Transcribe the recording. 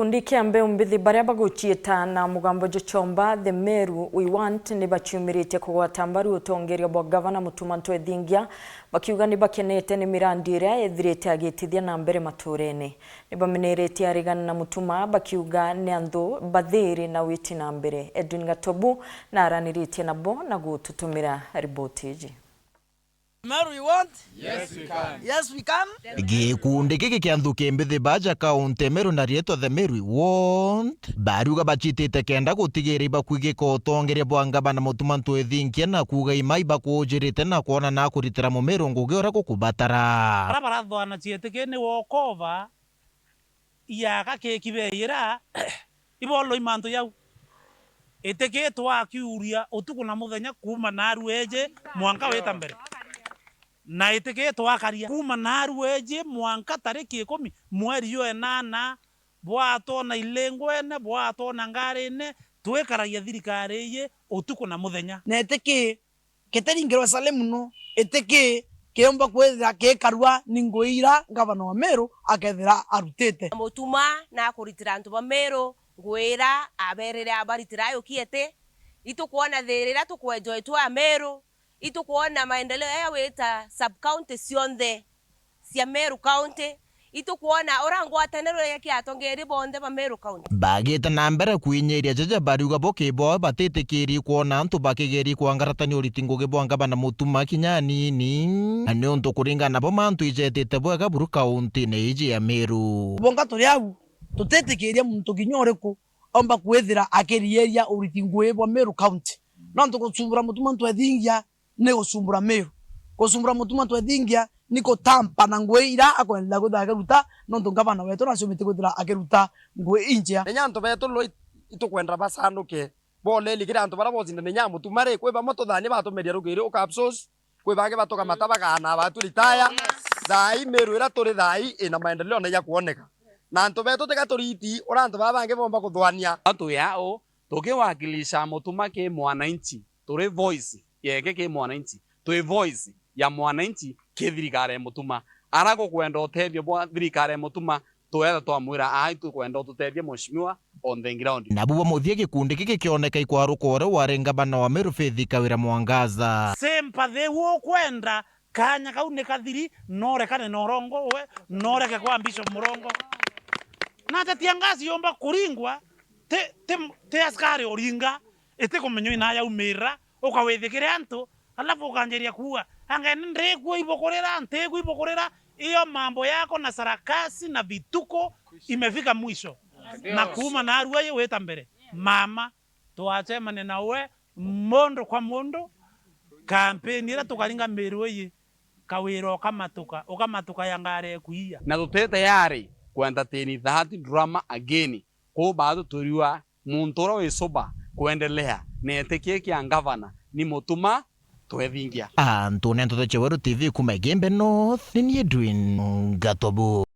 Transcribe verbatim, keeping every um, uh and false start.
Gikundi kia mbeu mbithi baria baguciita na mugambo juchomba The Meru We Want ni baciumiritie kugwata mbaru utongeria bwa Gavana Mutuma M'Ethingia, bakiuga ni bakenete ni mirandi iria ethirite agitithia na mbere maturene. Ni bameneretie arigani na Mutuma, bakiuga ni anthu bathiri na witi na mbere. Edwin Gatobu na araniritie nabo na gututumira riboti iji. Meru we want? Yes, we can. Yes, we can. Gikundi giki kia nthuki mbithi baja kaunti Meru na riitwa The Meru We Want, bariuga bacitite kenda gutigira ibakwigika utongeria bwa Ngavana Mutuma M'Ethingia, na kuuga imai bakujirite na kwona na kuritira Mumeru ngugi uria gukubatara. Baria barathwana cietiki ni walk over ya gakeki beeyira ibollo imantu yau. Itikitwa akiuria utuku na muthenya kuuma naarua eeji mwanka wita mbere. Na itikitwa akaria kuuma naarua eeji mwanka tariki ikumi mweri jwa enana, bwatwona ilingwene, bwatwona ngarine, twikaragia thirikari iji utuku na muthenya. Na itiki kitiringirwe Salemu no, itiki kiumba kwithira kikarua ni ngugi ira ngavana wa Meru akethira arutite. Mutuma na kuritira antu ba Meru ngugi ira aberire abaritira ayuki iti. Itukwona thiira iria tukwenjoy twi a Meru, itukwona maendeleo aya wita sub county cionthe cia Meru County, itukwona uria ngwataniro iria kia atongeria bonthe ba Meru County. Bagite na mbere kwinyiria jaja bariuga bo kibo batitikiri kwona antu bakigeria kwangaratania uriti ngugi bwa ngavana Mutuma kinya anini, na niuntu kuringana nabo mantu ijetite bwega buru kauntine iji ya Meru. Bonga turi au, tutitikiria muntu kinya uriku omba kwithira akiriiria uriti ngugi bwa Meru County. Nontu gucumbura Mutuma M'Ethingia ni gucumbura Meru. Gucumbura Mutuma M'Ethingia ni kutampa na ngugi ira akwenderea kwithira akiruta, nontu ngavana wetu naciumite kwithira akiruta ngugi injea. Nenya antu betu loi itukwenda basanuke, boleli kiri antu baria bocinda nenya Mutuma ri, kwi bamwe tuthani batumeria rugiri ukapsos, kwi bangi batukamata bagaana batu retire. Thaai Meru ira turi thaai ina maendeleo na iya kwoneka. Na antu betu tiga turiti uria antu baa bangi bomba kuthwania. Atu yao tukiwakilisha Mutuma ki mwananchi, turi voice yeke ki mwananchi, twi voice ya mwananchi ki thirikari ya Mutuma. Ara gukwenda utethio bwa thirikari ya Mutuma, twetha twamwira, "Ai, tukwenda ututethie mheshimiwa on the ground." Nabu bwa muthia gikundi giki kioneka ikwaruka uria wari ngavana wa Meru Faith Kawira Mwangaza. Sympathy iu ukwenda, kanya kau ni kathiri, norekane na urongo we, noreke kwa Bishop Murongo. Na ateti a ngasi yomba kuringwa, ti, ti, ti askari uringa, iti kumenywa ina yaumirira, ukawithikire antu, alafu ukanjiria kuuga, "Anga ni ndikua ibukurira, ntikua ibukurira." Iyo mambo yako na sarakasi na vituko imefika mwisho. Na kuuma naarua iji wita mbere. Mama, twacemania nawe mundu kwa mundu, kampeni iria tukaringa Meru iji, Kawira ukamatuka, ukamatuka ya ngari ekuiya. Na tuti tayari ku entertain that drama again. Kuu baatu turiua muntu uria wi sober kwendelea na itikia kia ngavana ni Mutuma M'Ethingia. Antu ni Ntoto cia Weru T V kuuma Igembe North, ni ni Edwin Gatobu.